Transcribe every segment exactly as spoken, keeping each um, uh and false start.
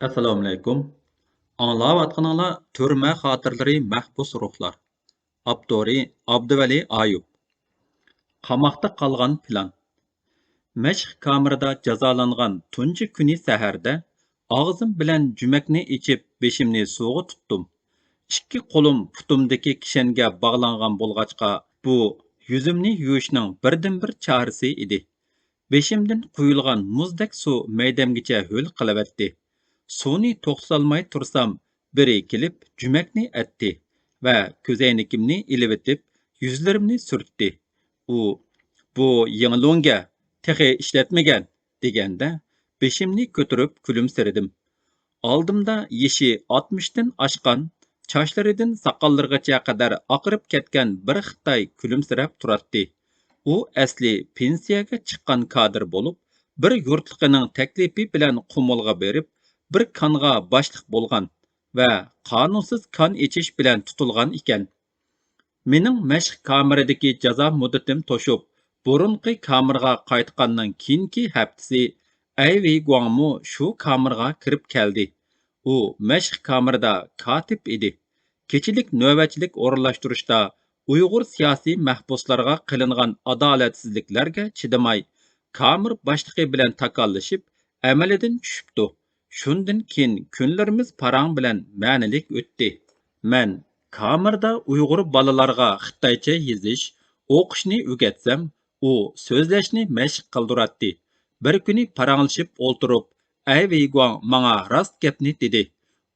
ئەسسالامۇئەلەيكۇم. ئاڭلاۋاتقىنىڭلار تۈرمە خاتىرىلىرى مەھبۇس روھلار. ئاپتورى ئابدۇۋەلى ئايۇپ. قاماقتا قالغان پىلان. مەشىق كامېرىدا جازالانغان تۇنجى كۈنى سەھەردە ئاغزىم بىلەن جۈمەكنى ئېچىپ بېشىمنى سۇغا تۇتتۇم. ئىككى قولۇم پۇتۇمدىكى كىشەنگە باغلانغان بولغاچقا، بۇ يۈزۈمنى يۇيۇشنىڭ بىردىنبىر چارىسى ئىدى. بېشىمدىن قۇيۇلغان مۇزدەك سۇ مەيدەمگىچە ھۆل قىلىۋەتتى. سۇنى توختىتالماي تۇرسام، بىرى كېلىپ جۈمەكنى ئەتتى ۋە كۆزەينىكىمنى ئېلىۋېتىپ، يۈزلىرىمنى سۈرتتى. ئۇ، «بۇ يېڭى لۆڭگە، تېخى ئىشلەتمىگەن» دېگەندە، بېشىمنى كۆتۈرۈپ كۈلۈمسىرىدىم. ئالدىمدا يېشى ئاتمىشتىن ئاشقان، چاچلىرىدىن ساقاللىرىغىچە قەدەر ئاقىرىپ كەتكەن بىر خىتاي كۈلۈمسىرەپ تۇراتتى. ئۇ ئەسلى پېنسىيەگە چىققان كادىر بولۇپ، بىر يۇرتلۇقىنىڭ تەكلىپى بىلەن قۇمۇلغا بېرىپ، بىر كانغا باشلىق بولغان ۋە قانۇنسىز كان ئېچىش بىلەن تۇتۇلغان ئىكەن. مېنىڭ مەشىق كامېرىدىكى جازا مۇددىتىم توشۇپ، بۇرۇنقى كامېرغا قايتقاندىن كېيىنكى ھەپتىسى ئەي ۋېيگۇاڭمۇ شۇ كامېرغا كىرىپ كەلدى. ئۇ مەشىق كامېرىدا كاتىپ ئىدى. كېچىلىك نۆۋەتچىلىك ئورۇنلاشتۇرۇشتا ئۇيغۇر سىياسىي مەھبۇسلارغا قىلىنغان ئادالەتسىزلىكلەرگە چىدىماي، كامېر باشلىقى بىلەن تاكاللىشىپ، ئەمەلدىن چۈشۈپتۇ. شۇندىن كېيىن كۈنلىرىمىز پاراڭ بىلەن مەنىلىك ئۆتتى. مەن كامېردا ئۇيغۇر بالىلارغا خىتايچە يېزىش، ئوقۇشنى ئۆگەتسەم، ئۇ سۆزلەشنى مەشىق قىلدۇراتتى. بىر كۈنى پاراڭلىشىپ ئولتۇرۇپ، ئەي ۋېيگۇاڭ ماڭا راست گەپنى دېدى.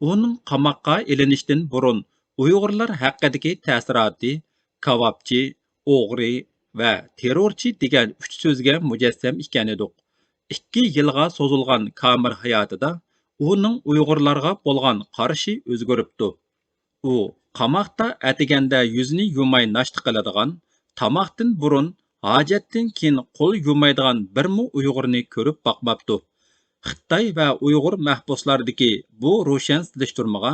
ئۇنىڭ قاماققا ئېلىنىشتىن بۇرۇن ئۇيغۇرلار ھەققىدىكى تەسىراتى كاۋاپچى، ئوغرى ۋە تېررورچى دېگەن ئۈچ سۆزگە مۇجەسسەم ئىكەنىدۇق. ئىككى يىلغا سوزۇلغان كامېر ھاياتىدا ئۇنىڭ ئۇيغۇرلارغا بولغان قارىشى ئۆزگىرىپتۇ. ئۇ قاماقتا ئەتىگەندە يۈزىنى يۇماي ناشتا قىلىدىغان، تاماقتىن بۇرۇن، ھاجەتتىن كېيىن قول يۇمايدىغان بىرمۇ ئۇيغۇرنى كۆرۈپ باقماپتۇ. خىتاي ۋە ئۇيغۇر مەھبۇسلاردىكى بۇ روشەن سېلىشتۇرمىغا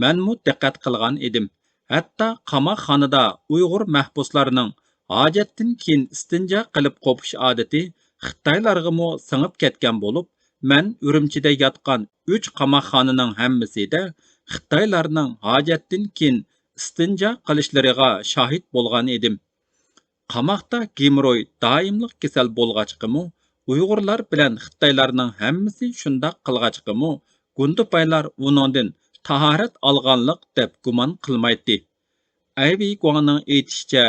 مەنمۇ دىققەت قىلغان ئىدىم. ھەتتا قاماقخانىدا ئۇيغۇر مەھبۇسلارنىڭ ھاجەتتىن كېيىن ئىستىنجا قىلىپ قوپۇش ئادىتى خىتايلارغىمۇ سىڭىپ كەتكەن بولۇپ، مەن ئۈرۈمچىدە ياتقان ئۈچ قاماقخانىنىڭ ھەممىسىدە خىتايلارنىڭ ھاجەتتىن كېيىن ئىستىنجا قىلىشلىرىغا شاھىت بولغان ئىدىم. قاماقتا گېموروي دائىملىق كېسەل بولغاچقىمۇ، ئۇيغۇرلار بىلەن خىتايلارنىڭ ھەممىسى شۇنداق قىلغاچقىمۇ، گۇندىپايلار ئۇنىڭدىن تاھارەت ئالغانلىق دەپ گۇمان قىلمايتتى. ئەي ۋېيگۇاڭنىڭ ئېيتىشىچە،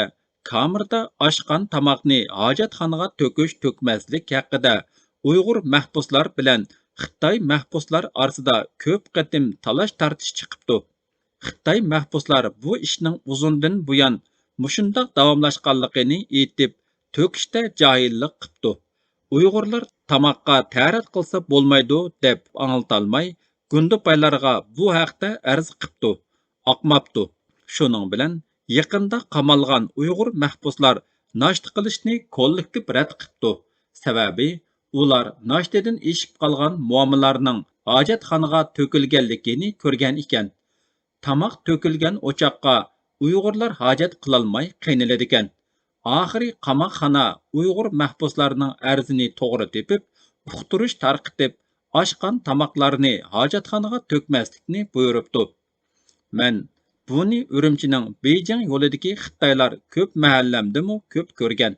كامېردا ئاشقان تاماقنى ھاجەتخانىغا تۆكۈش-تۆكمەسلىك ھەققىدە ئۇيغۇر مەھبۇسلار بىلەن خىتاي مەھبۇسلار ئارىسىدا كۆپ قېتىم تالاش-تارتىش چىقىپتۇ. خىتاي مەھبۇسلار بۇ ئىشنىڭ ئۇزۇندىن بۇيان مۇشۇنداق داۋاملاشقانلىقىنى ئېيتىپ، تۆكۈشتە جاھىللىق قىپتۇ. ئۇيغۇرلار تاماققا تەرەت قىلسا بولمايدۇ دەپ ئاڭلىتالماي، گۇندىپايلارغا بۇ ھەقتە ئەرز قىپتۇ. ئاقماپتۇ. شۇنىڭ بىلەن يېقىندا قامالغان ئۇيغۇر مەھبۇسلار ناشتا قىلىشنى كوللېكتىپ رەت قىپتۇ. سەۋەبى، ئۇلار ناشتىدىن ئېشىپ قالغان مۇئامىلارنىڭ ھاجەتخانىغا تۆكۈلگەنلىكىنى كۆرگەن ئىكەن. تاماق تۆكۈلگەن ئوچاققا ئۇيغۇرلار ھاجەت قىلالماي قىينىلىدىكەن. ئاخىرى قاماقخانا ئۇيغۇر مەھبۇسلارنىڭ ئەرزىنى توغرا تېپىپ، ئۇقتۇرۇش تارقىتىپ، ئاشقان تاماقلارنى ھاجەتخانىغا تۆكمەسلىكنى بۇيرۇپتۇ. مەن بۇنى ئۈرۈمچىنىڭ بېيجىڭ يولىدىكى خىتايلار كۆپ مەھەللەمدىمۇ كۆپ كۆرگەن.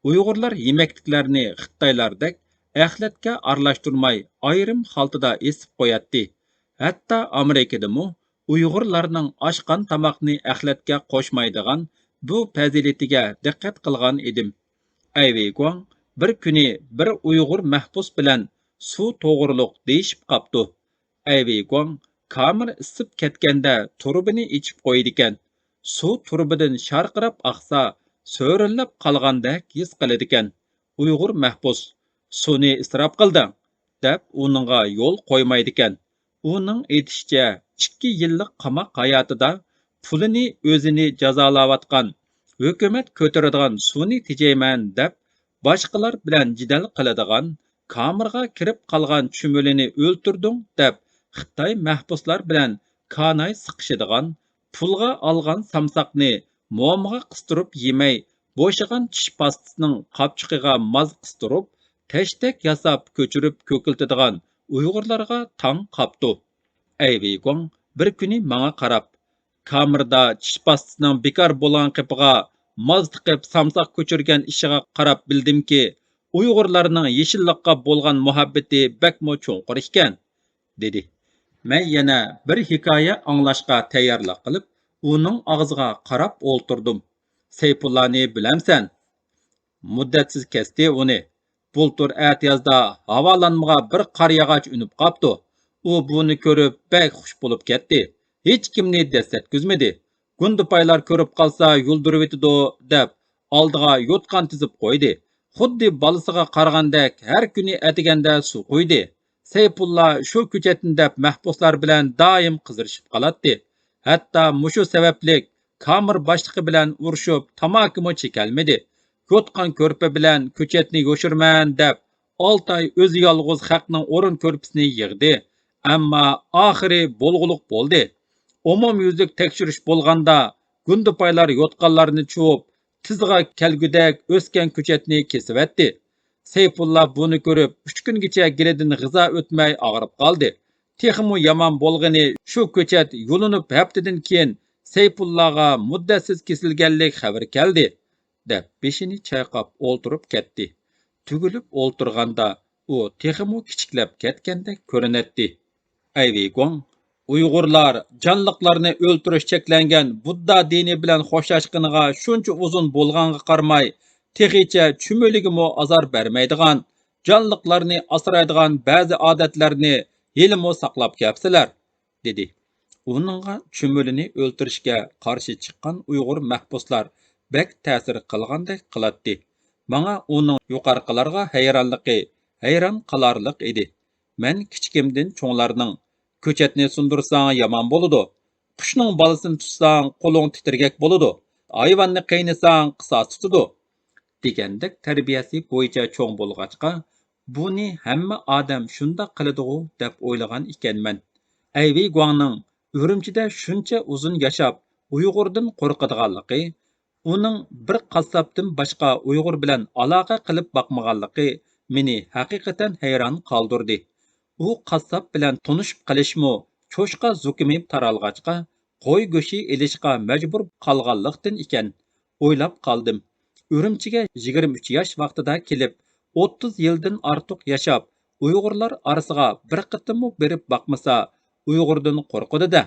ئۇيغۇرلار يېمەكلىكلەرنى خىتايلاردەك ئەخلەتكە ئارىلاشتۇرماي ئايرىم خالتىدا ئېسىپ قوياتتى. ھەتتا ئامېرىكىدىمۇ ئۇيغۇرلارنىڭ ئاشقان تاماقنى ئەخلەتكە قوشمايدىغان بۇ پەزىلىتىگە دىققەت قىلغان ئىدىم. ئەي ۋېيگۇاڭ بىر كۈنى بىر ئۇيغۇر مەھبۇس بىلەن سۇ توغرۇلۇق دېيىشىپ قاپتۇ. ئەي ۋېيگۇاڭ كامېر ئىسسىپ كەتكەندە تۇرۇبىنى ئېچىپ قويىدىكەن. سۇ تۇرۇبىدىن شارقىراپ ئاقسا، سۆرۈنلەپ قالغاندەك ھېس قىلىدىكەن. ئۇيغۇر مەھبۇس، «سۇنى ئىسراپ قىلدىڭ» دەپ ئۇنىڭغا يول قويمايدىكەن. ئۇنىڭ ئېيتىشىچە، ئىككى يىللىق قاماق ھاياتىدا پۇلىنى ئۆزىنى جازالاۋاتقان، ھۆكۈمەت كۆتۈرىدىغان سۇنى تېجەيمەن دەپ، باشقىلار بىلەن جېدەل قىلىدىغان، كامېرغا كىرىپ قالغان چۈمۈلىنى ئۆلتۈردۈڭ دەپ، خىتاي مەھبۇسلار بىلەن كاناي سىقىشىدىغان، پۇلغا ئالغان سامساقنى مومىغا قىستۇرۇپ يېمەي، بوشىغان چىش پاستىسىنىڭ قاپچۇقىغا ماز قىستۇرۇپ، تەشتەك ياساپ كۆچۈرۈپ كۆكلىتىدىغان ئۇيغۇرلارغا تاڭ قاپتۇ. ئەي ۋېيگۇاڭ بىر كۈنى ماڭا قاراپ، كامېردا چىش پاستىسىنىڭ بىكار بولغان قېپىغا ماز تىقىپ سامساق كۆچۈرگەن ئىشىغا قاراپ بىلدىمكى، ئۇيغۇرلارنىڭ يېشىللىققا بولغان مۇھەببىتى بەكمۇ چوڭقۇر ئىكەن، دېدى. مەن يەنە بىر ھېكايە ئاڭلاشقا تەييارلىق قىلىپ، ئۇنىڭ ئاغزىغا قاراپ ئولتۇردۇم. سەيپۇللانى بىلەمسەن؟ مۇددەتسىز كەستى ئۇنى. بۇلتۇر ئەتىيازدا ھاۋالانمىغا بىر قار ياغاچ ئۈنۈپ قاپتۇ. ئۇ بۇنى كۆرۈپ بەك خۇش بولۇپ كەتتى. ھېچكىمنى دەسسەتكۈزمىدى. گۇندىپايلار كۆرۈپ قالسا يۇلدۇرۇۋېتىدۇ دەپ، ئالدىغا يوتقان تىزىپ قويدى. خۇددى بالىسىغا قارىغاندەك ھەر كۈنى ئەتىگەندە سۇ قۇيدى. سەيپۇللا شۇ كۆچەتنى دەپ مەھبۇسلار بىلەن دائىم قىزىرىشىپ قالاتتى. ھەتتا مۇشۇ سەۋەبلىك كامېر باشلىقى بىلەن ئۇرۇشۇپ، تاماكىمۇ چېكەلمىدى. يوتقان كۆرپە بىلەن كۆچەتنى يوشۇرىمەن دەپ، ئالتە ئاي ئۆزى يالغۇز خەقنىڭ ئورۇن كۆرپىسىنى يىغدى. ئەمما ئاخىرى بولغۇلۇق بولدى. ئومۇميۈزلۈك تەكشۈرۈش بولغاندا، گۇندىپايلار يوتقانلارنى چۇۋۇپ، تىزىغا كەلگۈدەك ئۆسكەن كۆچەتنى كېسىۋەتتى. سەيپۇللا بۇنى كۆرۈپ، ئۈچ كۈنگىچە گېلىدىن غىزا ئۆتمەي ئاغرىپ قالدى. تېخىمۇ يامان بولغىنى، شۇ كۆچەت يۇلۇنۇپ ھەپتىدىن كېيىن سەيپۇللاغا مۇددەتسىز كېسىلگەنلىك خەۋىرى كەلدى، دەپ بېشىنى چايقاپ ئولتۇرۇپ كەتتى. تۈگۈلۈپ ئولتۇرغاندا ئۇ تېخىمۇ كىچىكلەپ كەتكەندەك كۆرۈنەتتى. ئەي ۋېيگۇاڭ، ئۇيغۇرلار جانلىقلارنى ئۆلتۈرۈش چەكلەنگەن بۇددا دىنى بىلەن خوشلاشقىنىغا شۇنچە ئۇزۇن بولغانغا قارىماي، تېخىچە چۈمۈلىگىمۇ ئازار بەرمەيدىغان، جانلىقلارنى ئاسرايدىغان بەزى ئادەتلەرنى ھېلىمۇ ساقلاپ كەپسىلەر، دېدى. ئۇنىڭغا چۈمۈلىنى ئۆلتۈرۈشكە قارشى چىققان ئۇيغۇر مەھبۇسلار بەك تەسىر قىلغاندەك قىلاتتى. ماڭا ئۇنىڭ يۇقىرىقىلارغا ھەيرانلىقى ھەيران قالارلىق ئىدى. مەن كىچىكىمدىن چوڭلارنىڭ، «كۆچەتنى سۇندۇرساڭ يامان بولىدۇ، قۇشنىڭ بالىسىنى تۇتساڭ قولۇڭ تىترىگەك بولىدۇ، ھايۋاننى قىينىساڭ قىساس تۇتىدۇ» دېگەندەك تەربىيەسى بويىچە چوڭ بولغاچقا، بۇنى ھەممە ئادەم شۇنداق قىلىدىغۇ دەپ ئويلىغان ئىكەنمەن. ئەي ۋېيگۇاڭنىڭ ئۈرۈمچىدە شۇنچە ئۇزۇن ياشاپ، ئۇيغۇردىن قورقىدىغانلىقى، ئۇنىڭ بىر قاسساپتىن باشقا ئۇيغۇر بىلەن ئالاقە قىلىپ باقمىغانلىقى مېنى ھەقىقەتەن ھەيران قالدۇردى. ئۇ قاسساپ بىلەن تونۇشۇپ قېلىشمۇ چوشقا زۇكىمى تارالغاچقا، قوي گۆشى ئېلىشقا مەجبۇر قالغانلىقتىن ئىكەن. ئويلاپ قالدىم. ئۈرۈمچىگە يىگىرمە ئۈچ ياش ۋاقتىدا كېلىپ، ئوتتۇز يىلدىن ئارتۇق ياشاپ، ئۇيغۇرلار ئارىسىغا بىر قېتىممۇ بېرىپ باقمىسا، ئۇيغۇردىن قورقىدۇ-دە.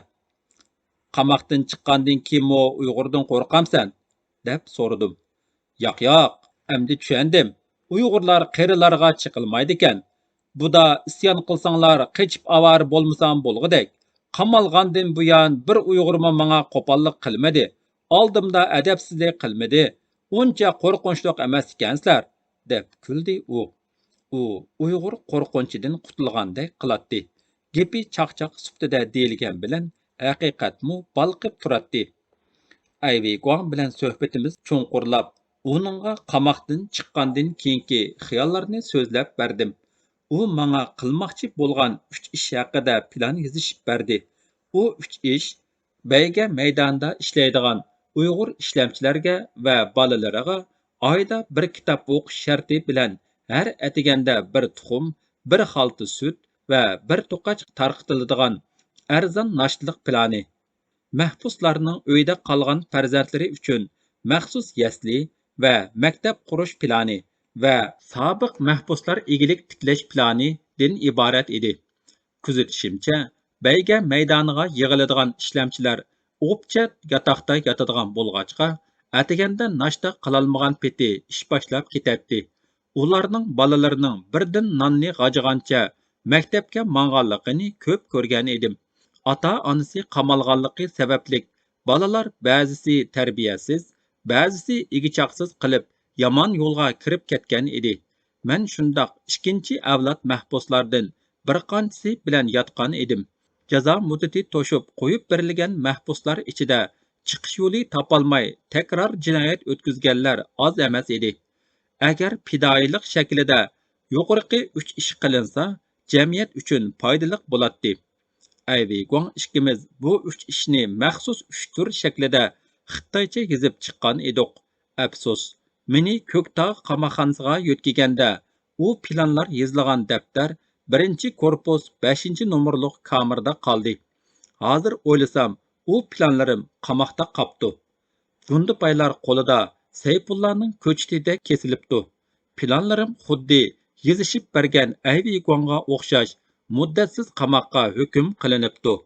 «قاماقتىن چىققاندىن كېيىنمۇ ئۇيغۇردىن قورقامسەن؟» دەپ سورىدىم. «ياق، ياق، ئەمدى چۈشەندىم. ئۇيغۇرلار قېرىلارغا چېقىلمايدىكەن. بۇدا ئىسيان قىلساڭلار، قېچىپ ئاۋارە بولمىسام بولغۇدەك. قامالغاندىن بۇيان بىر ئۇيغۇرمۇ ماڭا قوپاللىق قىلمىدى، ئالدىمدا ئەدەپسىزلىك قىلمىدى. ئۇنچە قورقۇنچلۇق ئەمەس ئىكەنسىلەر» دەپ كۈلدى ئۇ. ئۇ ئۇيغۇر قورقۇنچىدىن قۇتۇلغاندەك قىلاتتى. گېپى چاقچاق سۈپىتىدە دېيىلگەن بىلەن، ھەقىقەتمۇ بالقىپ تۇراتتى. ئەي ۋېيگۇاڭ بىلەن سۆھبىتىمىز چوڭقۇرلاپ، ئۇنىڭغا قاماقتىن چىققاندىن كېيىنكى خىياللارنى سۆزلەپ بەردىم. ئۇ ماڭا قىلماقچى بولغان ئۈچ ئىش ھەققىدە پىلان يېزىشىپ بەردى. ئۇ ئۈچ ئىش بەيگە مەيدانىدا ئىشلەيدىغان ئۇيغۇر ئىشلەمچىلەرگە ۋە بالىلىرىغا ئايدا بىر كىتاب ئوقۇش شەرتى بىلەن ھەر ئەتىگەندە بىر تۇخۇم، بىر خالتا سۈت ۋە بىر توقاچ تارقىتىلىدىغان ئەرزان ناشتىلىق پىلانى، مەھبۇسلارنىڭ ئۆيدە قالغان پەرزەنتلىرى ئۈچۈن مەخسۇس يەسلى ۋە مەكتەپ قۇرۇش پىلانى ۋە سابىق مەھبۇسلار ئىگىلىك تىكلەش پىلانىدىن ئىبارەت ئىدى. كۆزىتىشىمچە، بەيگە مەيدانىغا يىغىلىدىغان ئىشلەمچىلەر ئوپچە ياتاقتا ياتىدىغان بولغاچقا، ئەتىگەندە ناشتا قىلالمىغان پېتى ئىش باشلاپ كېتەتتى. ئۇلارنىڭ بالىلىرىنىڭ بىردىن ناننى غاجىغانچە مەكتەپكە ماڭغانلىقىنى كۆپ كۆرگەن ئىدىم. ئاتا-ئانىسى قامالغانلىقى سەۋەبلىك بالىلار بەزىسى تەربىيەسىز، بەزىسى ئىگە-چاقىسىز قېلىپ، يامان يولغا كىرىپ كەتكەن ئىدى. مەن شۇنداق ئىككىنچى ئەۋلاد مەھبۇسلاردىن بىر قانچىسى بىلەن ياتقان ئىدىم. جازا مۇددىتى توشۇپ قويۇپ بېرىلگەن مەھبۇسلار ئىچىدە چىقىش يولى تاپالماي تەكرار جىنايەت ئۆتكۈزگەنلەر ئاز ئەمەس ئىدى. ئەگەر پىدائىيلىق شەكلىدە يۇقىرىقى ئۈچ ئىش قىلىنسا، جەمئىيەت ئۈچۈن پايدىلىق بولاتتى. ئەي ۋېيگۇاڭ ئىككىمىز بۇ ئۈچ ئىشنى مەخسۇس ئۈچ تۈر شەكلىدە خىتايچە يېزىپ چىققان ئىدۇق. ئەپسۇس، مېنى كۆكتاغ قاماقخانىسىغا يۆتكىگەندە، ئۇ پىلانلار يېزىلغان دەپتەر بىرىنچى كورپۇس بەشىنچى نومۇرلۇق كامېردا قالدى. ھازىر ئويلىسام، ئۇ پىلانلىرىم قاماقتا قاپتۇ. زۇندىپايلار قولىدا سەيپۇللانىڭ كۆچىتىدەك كېسىلىپتۇ. پىلانلىرىم خۇددى يېزىشىپ بەرگەن ئەيۋېي گۇاڭغا ئوخشاش مۇددەتسىز قاماققا ھۆكۈم قىلىنىپتۇ.